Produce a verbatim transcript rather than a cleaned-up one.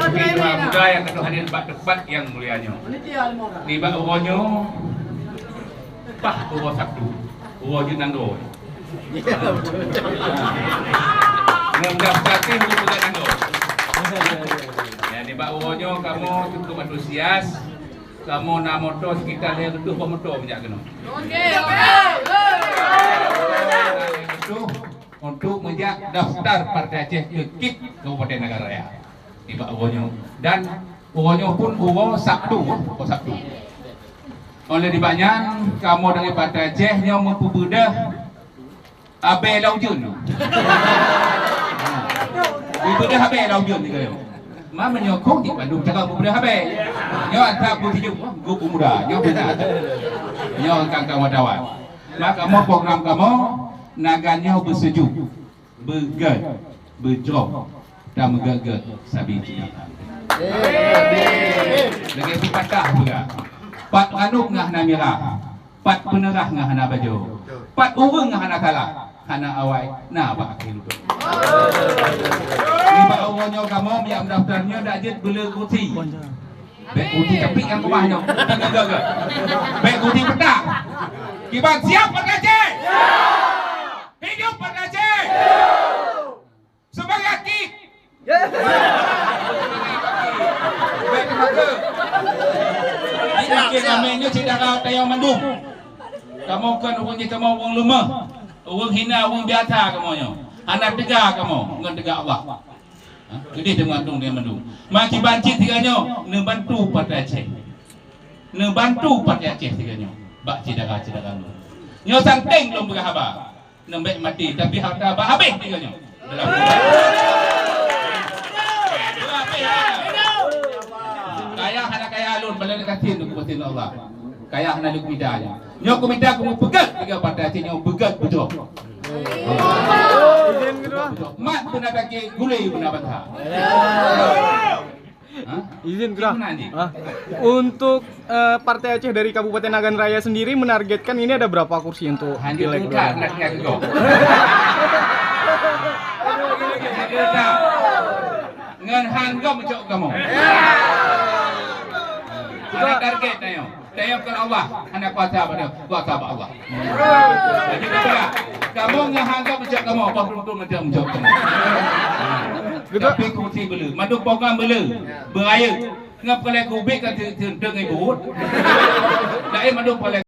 Ketua muda nyang ka hadir bak teumpat nyang mulia nyoe. Nibak uroe nyoe, paih uroe Sabtu, uroe jeuet nanggroe. Ngon daftar pih uroe jeuet nanggroe. Ya, nibak uroe nyoe kamoe cukup antusias. Kamoe na moto sekitar lhèe reutôh boh moto meujak keunoe. Oke, oke. Untuk, untuk meujak daftar Partai Aceh keu kip Kabupaten Nagan Raya. Nibak uroe nyoe. Dan uroe nyoe pun uroe Sabtu, uroe Sabtu. Oleh nibak nyan, kamoe dari Partai Aceh nyoe meupeubeudoh Abée lam ujeuen. Ibeudôh abée lam ujeuen sigoe. Ma meunyoe kong di bandum cara beubeudoh abée. Nyoe atra peusijuek, wah, gop peumuda. Nyoe beuna. Nyoe kan kawan-kawan. Maka mo program kamoe, nagan nyoe beuseujok, beugèt, beujroh, dan meugèt-gèt sabe cit. Lagèe pepatah peugah, pat ranub ngon hana mirah. Pat peuneurah ngon hana bajoe. Pat ureueng ngon hana salah. Hana awai na bak akhé lubang. Nibak uroe nyoe kamoe meujak meudaftar nyoe dak jeuet beule kursi. Bèk kursi tapi nyang keumah nyoe. Tiga gaga. Bèk kursi peutak. Kiban siap Partai Aceh? Hidup Partai Aceh! Semangat kik! Baik, terima kasih. Di akhir ramai nyoe syedara tayong mandum. Kamoe kon ureueng jih, kamoe ureueng leumah. Ureueng hina, ureueng biasa kamoe nyoe. Hana teuga kamoe ngon teuga Allah. Ha? Keudeh teuma mandum. Makiban cit sigoe nyoe neubantu Partai Aceh. Neubantu Partai Aceh sigoe nyoe. Bak syedara-syedara lôn. Nyoe santeng lôn peugah haba. Nembek mati, tapi harta bah habéh tiga nyoe. Dalam kaya hana kaya lôn, bala kasih tu kubatin Allah. Kaya hana lôn kumita nyoe. Nyoe kumita kamu peugah tiga partai Aceh nyoe peugah beujroh. Mat pun ada ke gulai pun ada bantah. Hah? Izin, Gerah. Gimana, Ji? Hah? Untuk, eh, Partai Aceh dari Kabupaten Nagan Raya sendiri menargetkan ini ada berapa kursi untuk pileg? Hanya dua, nak, nak, nak. Ngon han gom cok kamu. Ada target na yo. Tayang keu Allah, hana kuasa bak dia, kuasa bak Allah. Jadi, kamu ngon han gom cok kamu, apa betul macam cok kamu. Betul. Tapi kursi bela, madu program bela, beraya. Ngap kalau kubik kan teu-, teu-, teu-, ngai buhut. Lain madu kalau